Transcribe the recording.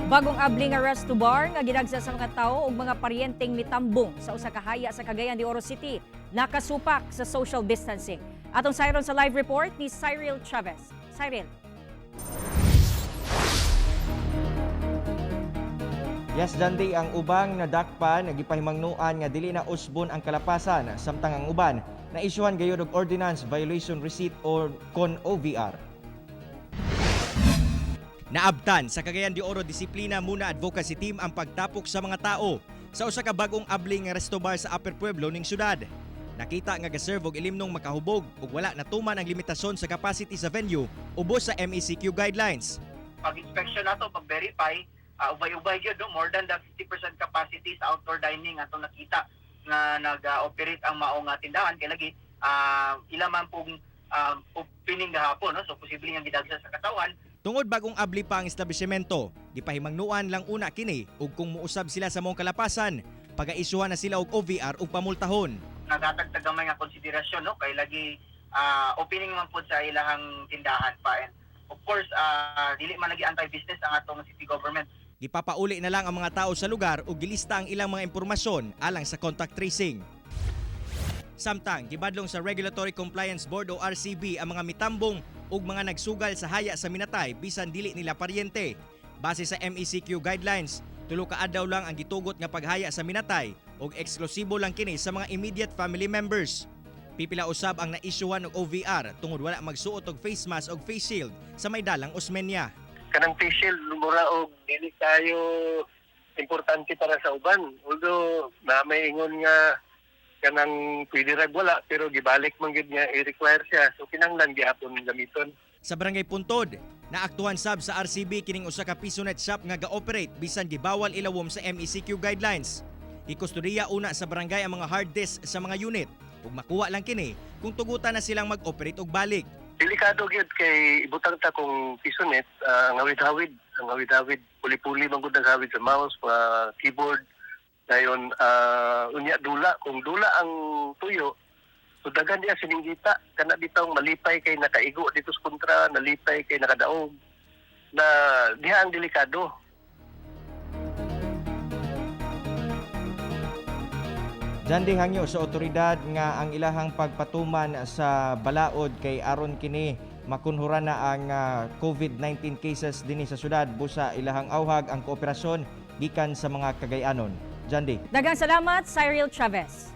Bagong abli nga resto bar nga gidagsa sa mga tao ug mga paryenteng mitambong sa usa ka haya sa Cagayan de Oro City nakasupak sa social distancing. Atong sayron sa live report ni Cyril Chavez. Cyril. Yes, Dandy, ang ubang nadakpan nagipahimangnuan nga dili na usbon ang kalapasan, samtang ang uban naisyuhan gayud og ordinance violation receipt or kon OVR. Naabtan sa Cagayan de Oro Disiplina Muna Advocacy Team ang pagtapok sa mga tao sa usa ka bag-ong abli nga resto bar sa Upper Pueblo ning syudad. Nakita nga gaserve og ilimnong makahubog ug wala natuman ang limitasyon sa capacity sa venue ubos sa MECQ guidelines. Pag-inspection nato, pag-verify, ubay-ubay gyud, no, more than the 50% capacity sa outdoor dining atong nakita nga nag-operate ang mao nga tindahan kay lagi ila man pong opening gahapon, no, so posible nga gidagsa sa katawan. Tungod bagong abli pa ang establishmento, gipahimangnuan lang una kini ug kung muusab sila sa mong kalapasan, pagaisyuhan na sila og OVR ug pamultahon. Nagatag gamay nga konsiderasyon, no, kay lagi opening man pud sa ilahang tindahan pa and of course dili man lagi anti-business ang atong city government. Gipapauli na lang ang mga tao sa lugar ug gilista ang ilang mga impormasyon alang sa contact tracing. Samtang gibadlong sa Regulatory Compliance Board o RCB ang mga mitambong ug mga nagsugal sa haya sa minatay bisan dili nila paryente. Base sa MECQ guidelines, 3 ka adlaw lang ang gitugot nga paghaya sa minatay ug eksklusibo lang kini sa mga immediate family members. Pipila usab ang naisyuhan og OVR tungod wala magsuot og face mask og face shield sa may dalang Osmeña. Kanang face shield, mura og dili kayo importante para sa uban, although na may ingon nga kanang pwede rag wala, pero gibalik man gyud nga i-require siya, so kinahanglan gihapon gamiton. Sa Barangay Puntod, naaktuhan sab sa RCB kining usa ka pisonet shop nga ga-operate bisan gibawal ilawom sa MECQ guidelines. Gikustodiya una sa barangay ang mga hard disk sa mga unit ug makuha lang kini kung tugutan na silang mag-operate og balik. Delikado gyud kay ibutang ta kung pisonet, ang hawid-hawid, ang hawid-hawid, puli-puli man gud ang hawid sa mouse, mga keyboard dayon, unya dula, kung dula ang tuyo, so dagan diya sininggita kana bitawng malipay kay nakaigo dito sa kontra, nalipay kay nakadaog na diha ang delikado. Diyang hangyo sa otoridad nga ang ilahang pagpatuman sa balaod kay aron kini makunhuran na ang COVID-19 cases dinhi sa syudad, busa ilahang auhag ang kooperasyon gikan sa mga Kagayanon. Jandi. Daghang salamat, Cyril Chavez.